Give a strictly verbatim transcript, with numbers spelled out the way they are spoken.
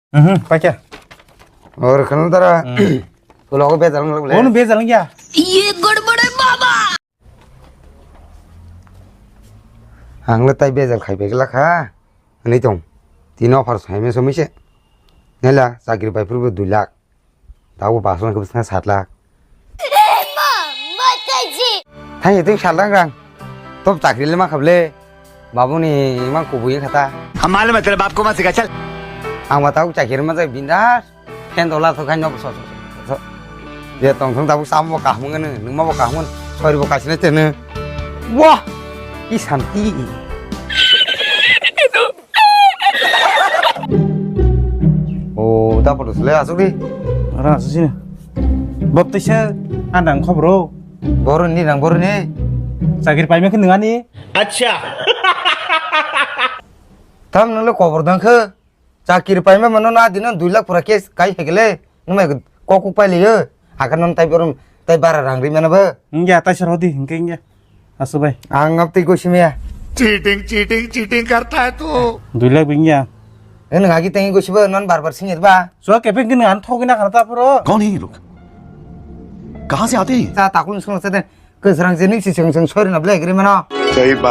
Mhm, paikha. Or khana dara. Hmm. Ulo ko bejal nang le. Ono bejal nang ya. Ye gadbad hai baba. Ang le tai bejal khai begla kha. Ani tong. Tino phar sai me somi se. Nela chakri bai phuru dui lakh. Tabo basong ke bwskango sat lakh. Thang ye twi sat lakh rang. Top chakri le ma khable. Babuni mang kubui khata. हम मालूम है तेरे बाप को मत सिखा, चल। Ang ma tabo chakri ma jai bindas. Ken dola to khaino so so so. Je tong thung tabo sam bo kahmung ne, nung ma bo kahmung. Sori bo kasine tene. Wah. Ki santi. O, da photo sele asuk di. Ora asuk sini. Bob tisa andang khobro. Boru ni nang boru ni. Chakri paima khe nungani. Acha. Tam nang le kobor dang khe. Chakri paima mano na dino dui lakh pura cash kai hegele. Numai kok kok pai liyo. Akan non tai borum tai bara rang ri mana ba. Nggya tai sar hodi hingke nggya. Asu bai. Ang ngap tei gosi maya. Cheating, cheating, cheating karta hai tu. Dui lakh bingya. Eno ngagi tei gosi ba non bar bar singir ba. So kepe gini an thok gina karta puro. कौन है ये लोग? कहाँ से आते हैं ये? Sa takun sung sa den. Kesrang jenik si sung sung sori na blek ri mano. सही बात